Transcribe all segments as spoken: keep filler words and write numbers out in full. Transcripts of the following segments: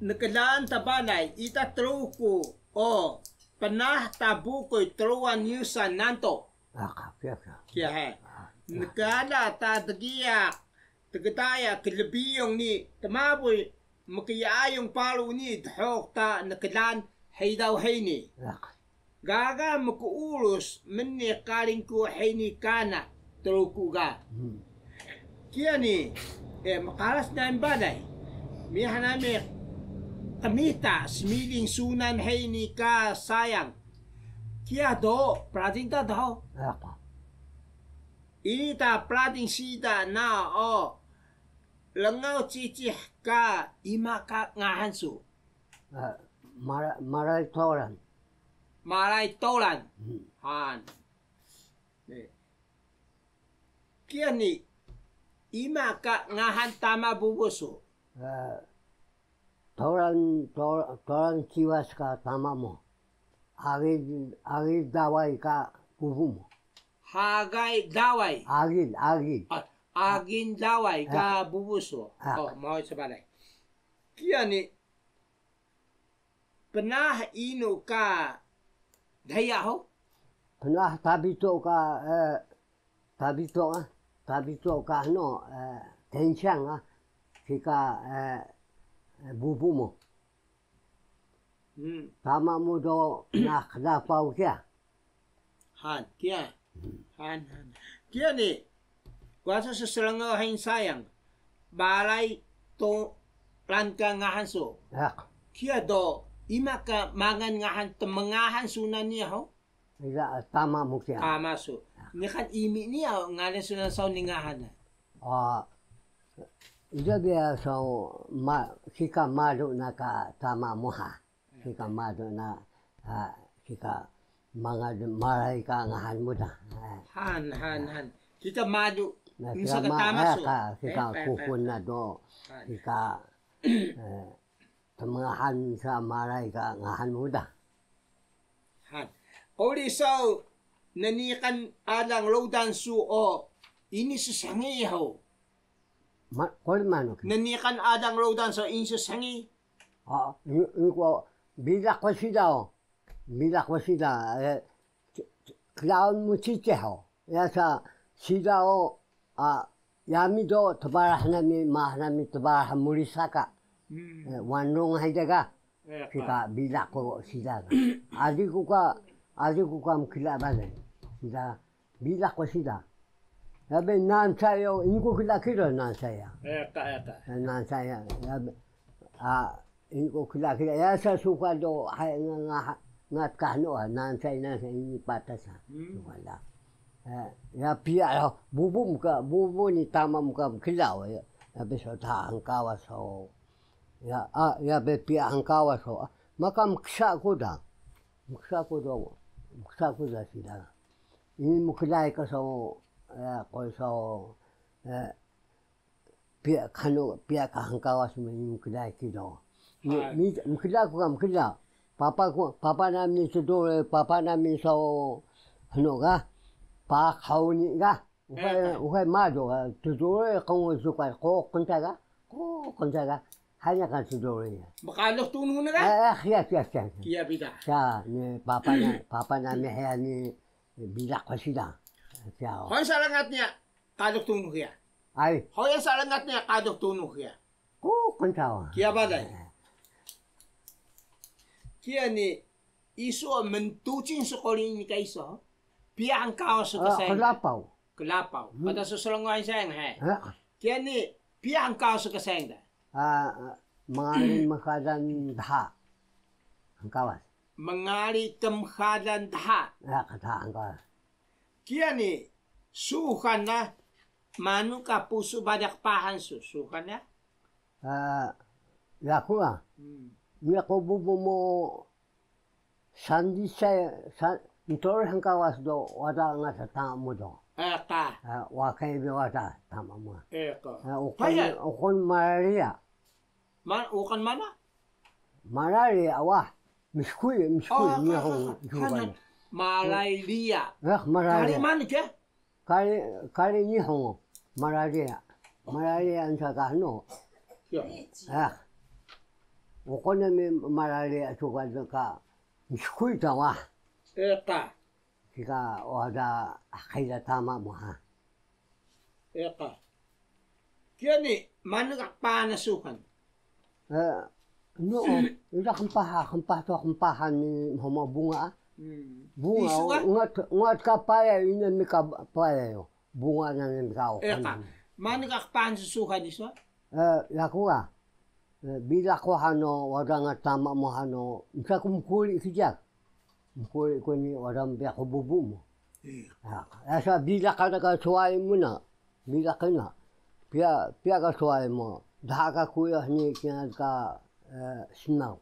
Nklaan ta balay ita Truku o pnaah ta bukuy Truwan Yusan Nanto. Kiya he. Nkala ta dgiyaq tgdaya klbiyun ni tmabuy mkyaayung paru ni dhuq ta nklaan hidaw hini. Gaga mkuurus mniq karing ku hini kana Truku ga. Kiya ni, mqaras nami balay. Miyah nami qmita smiling sunan hini ka sayang. Kiya do, prading ta do. Ini ta prading siida na o rngaw cicih ka ima ka ngahan su? Maray Toran. Maray Toran. Han. Kiya ni, ima ka ngahan tama bubu su? Toran, Toran Ciwas ka tama mu. Agil, Agil Daway ka bubu mu. Hagay Daway. Agil, Agil. Agil Daway ka bubu su. Mauy su balay. Kiya ni, pnaah inu ka dhiya hug? Pnaah Tabito ka, Tabito, Tabito ka hnu, Tensyang, kika bubu mu. Tama mu do pnaah Qdapaw kiya. Han, kiya. Han, han. Kiya ni, waca su srngaw hini sayang, Balay Toran ka ngahan su. Kiya do, ima ka mangal ngahan tmngahan sunan niya hug? Ida tama mu kiya. Tama su. Niqan imi niya ngalan sunan saw ni ngahan na. Ida biya saw, kika malu na ka tama mu ha. Kika malu na, kika mangal Maray ka ngahan mu da. Han, han, han. Kika malu, msa ka tama su. Kika kuxul na do, kika tmngahan sa Maray ka ngahan mu da. Han. Quri saw nniqan alang rudan su o ini ssngi hug? Quri manu? Nniqan alang rudan su ini ssngi. Ini ku bilaq ku siida o. Bilaq ku siida, klaun mu cicih o. Yasa siida o, yami do tbarah nami, maah nami tbarah Murisaka. Wanrung hida ga. Kika bilaq ku siida ga. Aji ku ka, aji ku ka mkla balay. Siida Bilaq ku siida. Yabe nansay o, ini ku kla kido nansay ya. Nansay ya. Yabe, ini ku kla kido. Yasa suka do, hay, nga, nga, ngat kahno, nansay, nansay, ini patas ha. Suka da. Ya piya o, bubu mu ka, bubu ni tama mu ka kla o ya. Yabe so ta hngkawas o. Ya, yabe piya hngkawas o. Maka mksa ku da. Mksa ku do, mksa ku da siida. Ini mklai ka saw, ko saw, piya kanu, piya ka hngkawas mu ini mklai kido. Mkla ku ka mkla. Papa ku, papa nami tduri, papa nami saw, hnu ga, Pak Hawni ga. Uxay, uxay madu, tduri qngus uka, qo qnta ga, qo qnta ga. Haya ka tduri ya. Mqalux tunux na ga? Kiya, kiya, kiya. Kiya bida. Sa ni papa na, papa nami hiya ni bilaq ku siida. Kiya. Hoya sa rngat niya qalux tunux hiya. Ay. Hoya sa rngat niya qalux tunux hiya. Qo qnta wa. Kiya balay. Kiya ni isu mntucing su quri ini ka isu. Piya hngkawas su ka sayang. Klapaw. Klapaw. Patas su srngaw hini sayang he. Kiya ni piya hngkawas su ka sayang da? Mngari mxalan dha. Hngkawas. Mngari kmxalan dha. Ka dha hngkawas. Kiya ni suxan na, manu ka pusu balay qpahan su, suxan na? Yaku a. Niya ku bubu mu Sandi say, sa, ntori hngkawas do wada nga ta tama mu do. Wakay bi wada tama mu. Uqun, uqun malaria. Uqun mana? Malaria, wah. Mskuy, mskuy, Nihon, Jukan. Malaria. Malaria. Kari manu ke? Kari, kari Nihon, malaria. Malaria nsa ka hnu. Ah. Uqun nami marali sukan ka mskuy ta wa. Eka. Kika wada qila tama mu ha. Eka. Kiya ni, manu ka qpahan sukan? Eh, no, ida qmpah, qmpah to qmpahan ni mhuma bunga. Hmm. Bunga, isu ka? Ungat, ungat ka paya, ina mi ka paya yo. Bunga na ni ka o. Eka. Manu ka qpahan sukan isu? Eh, yaku ga. Eh, bila ku hano, wada nga tama mu hano, msa ku mkuli kiya. Mkuli ku ni wada mbiyax bubu mu. Iya. Ya, asa bila ka da ka suwai mu na, bila ka na. Piya, piya ka suwai mu, daha ka kuya ni kiya ka, eh, snaw.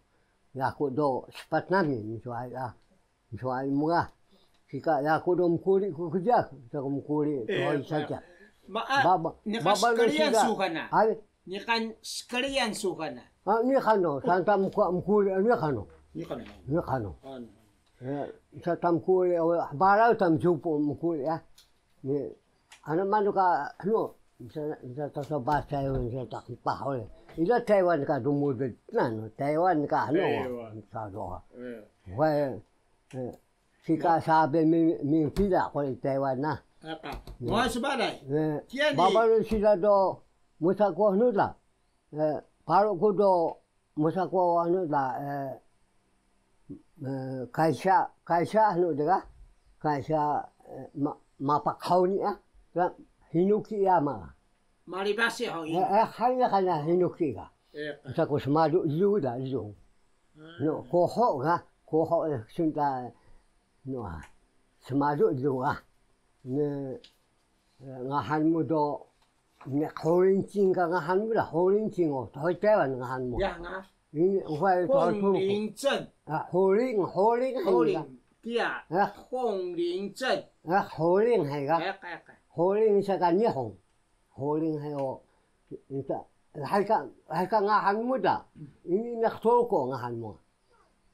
Yaku do spat nami, msuwai, ah. Msuwai mu ga. Kika yaku do mkuli ku kiya, sa ku mkuli, eh, toy saja. Ma, ah, baba, niqan baba skriyan sida. Sukan na. Ay, Niqan skriyan sukan na. Ah, niqan no, santa mku-, mkuli, niqan no. Niqan no. Niqan no. An. Eh, santa mkuli, o, hbaraw ta mjupu mkuli, ya. Ni, ana manu ka, no, sa, sa ta so basa yo, sa ta qmpah, o. Ida Taiwan ka dumudut, na, no, Taiwan ka, no, Taiwan. Sa do. Eh. Wai, eh, Sika sabe mi, mi pila ko i Taiwan na. Aka. Mo sbalay. Eh, kiya ni. Baba ni sida do, musa ko hnu da. Eh, paru ku do, musa ko hnu da, eh, eh, kaisa, kaisa hnu de ga. Kaisa, eh, ma, mapa kauni a. Ga, Hinuki Yama. Mari basi ho ini. Eh, eh, hanya kana Hinuki ga. Eh, ka. Musa ko smadu lu da lu. Ah. No, koho ga, koho, eh, sunta, no, ah, smadu lu, ah. Ne, eh, ngahan mu do, ne, Horincing ka ngahan mu da, Horincing o, toy Taiwan ngahan mu. Ya, nga. Ini, wai, toy Taiwan. Horincing. Ah, Horing, Horing, Horing, hai ga. Kiya. Ah. Horincing. Ah, Horing, hai ga. Eh, ka, ka. Horing sa ka Nihon. Horing hai o, ita, hai ka, hai ka ngahan mu da. Ini nak Truku ngahan mu.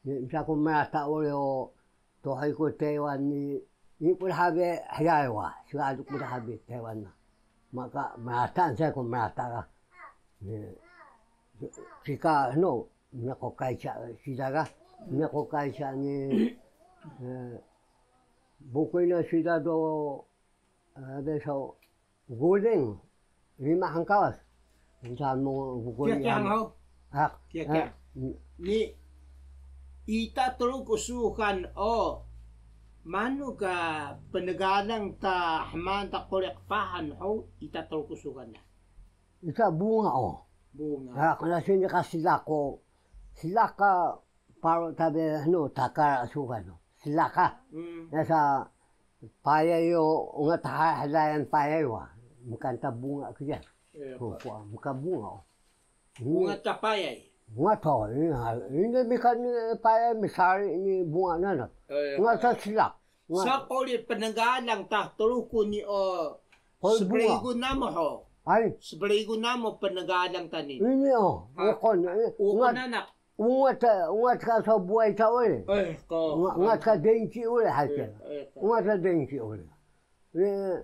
Ni, msa ku mrata uri o, tohi ku Taiwan ni, ini ku daha bi hiyai wa, sgadu ku daha bi Taiwan na. Maka mrata, msa ku mrata ka. Ni, kika, no, mna ko kaisa sida ka, mna ko kaisa ni, eh, bukuy na sida do, eh, de so, Guling, rima hngkawas. Nta mu guling. Kiya, kiya, hang ho. Ah, kiya, kiya. Ah, mm. Ni, ita Truku sukan o, manu ka pnegalang ta hmaan ta quri qpahan ho, ita Truku sukan na? Ita bunga o. Bunga. Ah, kana sini ka sida ko, sida ka Paru tabe hnu takara suka no. Slaka. Mm. Yasa payay o ungat ha-, hlayan payay wa. Mkan ta bunga kiya. Iya, ko, Pak. Ko, mkan bunga o. Bunga ta payay. Bunga to, ini, ha, ini mkan, eh, payay msari ini bunga nanak. Iya, Pak. Ungat ta slak. Nga- Sa quri pnegalang ta Truku ni o. Hoi, bunga. Sbrigun namu ho. Ay. Sbrigun namu pnegalang ta ni. Ini o, ha. Uqun, eh, uqun ungat nanak. Ungat, ungat ka so buway ta uri. Eh, ko. Ungat, ungat ka denki uri, hay ka. Eh, eh, ko. Ungat ka denki uri. Eh,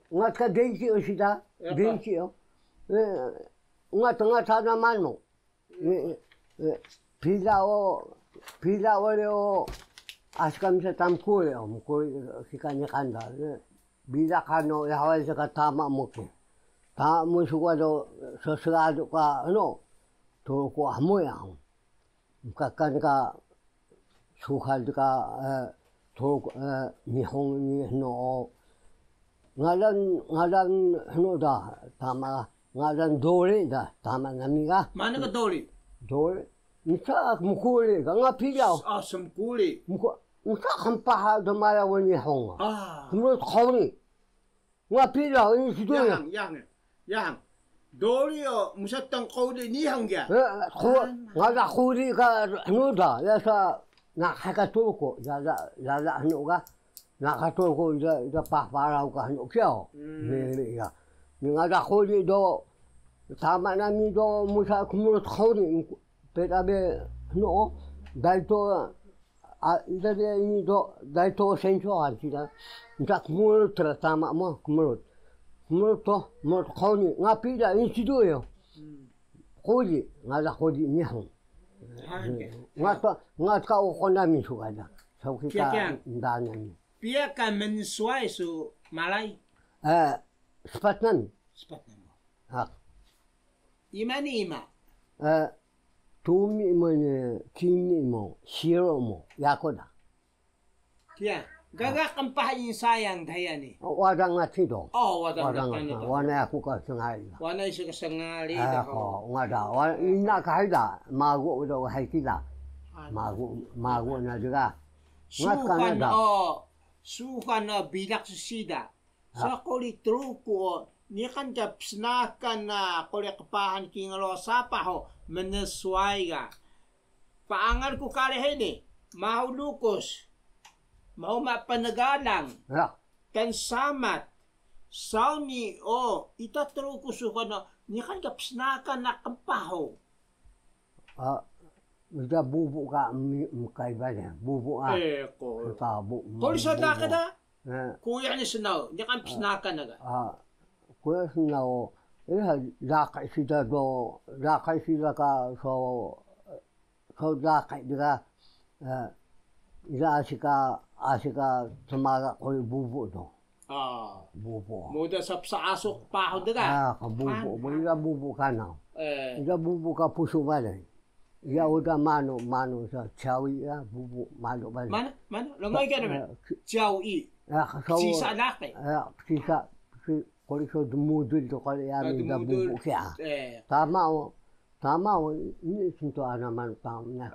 ungat ka denki uri sida. Eh, ko. Denki o. Eh, ungat, ungat ta na manu. Eh, eh, eh, pila o, pila uri o, asi ka msa ta mkuri o, mkuri kika niqan da. Eh, Bila ka no, ya, haway sa ka tama mu ki. Tama mu suka do, so sgadu ka, ano, Truku hmuy ya. Mkakan ka, suhal ka, eh, Truku, eh, Nihon ni hnu o. Ngalan, ngalan hnu da, tama, ngalan Dori da, tama nami ka. Mana ka Dori? Dori. Msa mkuri ka, nga pila o. Ah, smkuri. Mku-, msa qmpaha dmaya wa Nihon. Ah. Kmrut quri. Nga pila, ini sidu ya. Yahang, yahang, yahang. Dori o, musa tang quri Nihon ya. Eh, qu-, ah, ngalan quri ka hnu da, yasa, na, hay ka Truku, ya, ya, ya, ya, hnu ka, na, ka Truku, ya, ya, pah, paraw ka hnu kiya o. Hmm. Miri ya. Ni ngalan quri do, tama nami do, musa kmrut quri, petabe hnu o, dai to, A, ida de ini do, dai to senco han sida. Nta kmrut ra tama mu, kmrut. Kmrut to, kmrut quri, nga pila ini sidu yo. Hmm. Quri, ngalan quri Nihon. Hangan. Nga ka, nga ka uqun nami su ka da. Saw kika ndaan nami. Piya ka mnswayi su malay? Eh, spat nami. Spat nami. Ha. Ima ni ima? Eh, Tumi mu ni, Kimi mu, Siro mu, yaku da. Kiya, gaga qmpah insayang daya ni. Wada nga cido. O, wada nga cido. Wana yaku ka sngali. Wana isu ka sngali da. Ko, wada, ina ka hiya da, magu do hay kida. Magu, magu na dga. Suxan o, suxan o bilaq sida. Sa quri Truku o, niqan ka psnakan na quri qpahan kingal sapah o, mnswayi ga. Paangal ku kari hini, mahu lukus, mahu ma pnegalang, tnsamat, saw nii o, ita Truku suxan o, niqan ka psnakan na qmpah o. Ida bubu ka mkay bale, bubu a. Quri so daka da? Kuya ni snaw, niqan psnakan na ga. Kuya snaw, eh, laqi sida do, laqi sida ka so, so laqi dga, ida asi ka, asi ka tmaga quri bubu do. Bubu. Muda sa psaasuq pahu dga. Ka bubu, ida bubu ka na. Ida bubu ka pusu bale. Iya uda manu, manu sa cawi ya, bubu manu bale. Mana? Mana? Longay ka naman. Cawi. Psisa laqi. Psisa, quri so dmudul do quri ya, mida bubu kiya. Tama o, tama o, ini sentu ana manu tama na.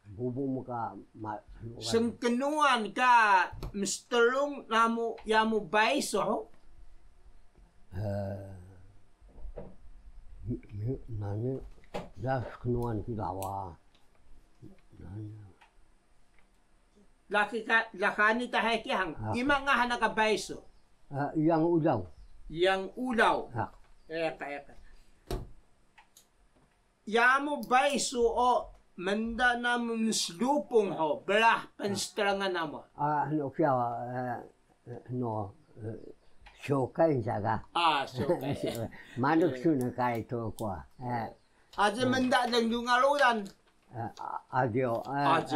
Bubu mu ka ma. Snknuan ka mstrung namu yamu baisu? Nani, ya sknuwan kida wa. Laqi ka, laqani ta hay kihang. Ima ngahan na ka baisu? Yang Ulaw. Yang Ulaw. Eka, eka. Yamu baisu o mnda namu mslupung ho brah pnstrangan namu. Hnu kiya, hnu, syukay sa ga. Syukay. Manuk su na kari Truku. Aji mnda dnglungan rudan. Aji o,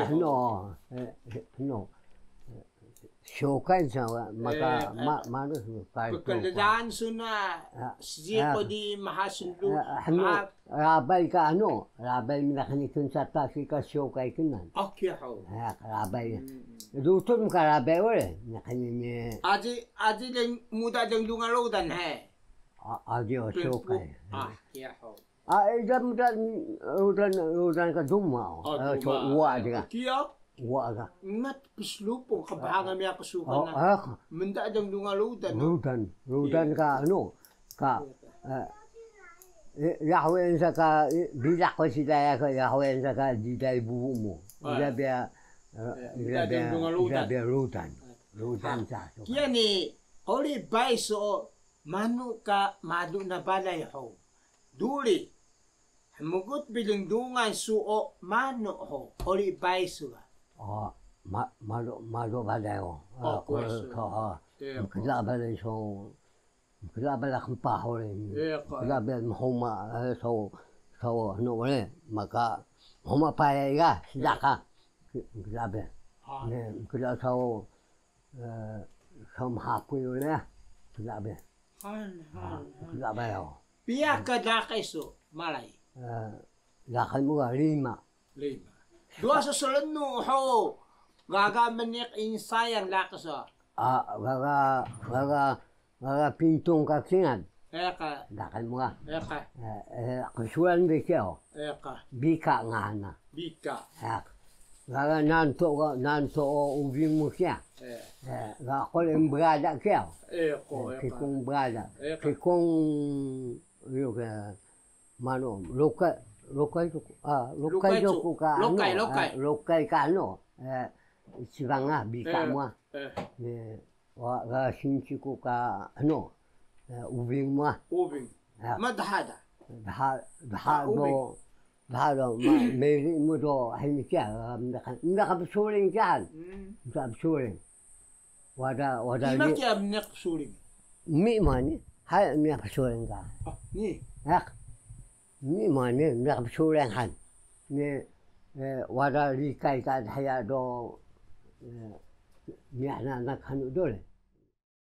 hnu, hnu. Syukay sa maka manus kari Truku. Pkldaan su na sjiq di maha sndu. Hnu, rabay ka hnu, rabay mnda kani knsa ta kika syukay knan. Oke ho. Rabay. Lutun ka rabay uri, mnda kani ni. Aji, aji deng muda dnglungan rudan he. Aji o syukay. Oke ho. Ida mda rudan, rudan ka duma o. So uwa dga. Kiya? Uwa ga. Ngat pslupung qbahangan miya qsukan na. Mnda dnglungan rudan. Rudan, rudan ka anu ka. Yahweh sa ka bilaq ko si daya ka Yahweh sa ka diday bubu mu. Ida biya, ida biya rudan. Rudan sa. Kiya ni quri bais o manu ka malu na balay hug. Duri, hmgut bi lnglungan su o manu hug, quri bais su ga? Malu, malu balay o. Mkla balay so, mkla balay qmpah uri. Mkla balay mhuma so, so hnu uri, maka mhuma payay ga sida ka. Mkla balay. Mkla so, so mhapuy uri, mkla balay. Han, han, han. Piya ka laqi su balay? Laqi mu ga rima. Rima. Dwa su slnu hug, gaga mniq insayang laqi su. Gaga, gaga, gaga pintung ka kingal. Laqi mu ga. Qsuran bi kiya o. Bika ngahan na. Bika. Gaga nanto, nanto o ubing mu kiya. Ga quri mbrada kiya. Kikung mbrada. Kikung, manu, lokay, lokay cuku. Lokay cuku ka anu. Lokay ka anu. Ichiban ga bika mu ga. Wa ga sinci ku ka anu, ubing mu ga. Ubing. Ma dha da? Dha, dha do, dha do, ma meri mu do, hini kiya, mda ka, mda ka bsuring kiya han. Mda bsuring. Wada, wada. Ima kiya mniq bsuring? Mi mu ni, hay mniq bsuring ka. Ni. Yak. Mi mu ni, mniq bsuring han. Ne, wada rikay ka dhiya do, miyah na naq hanu do le.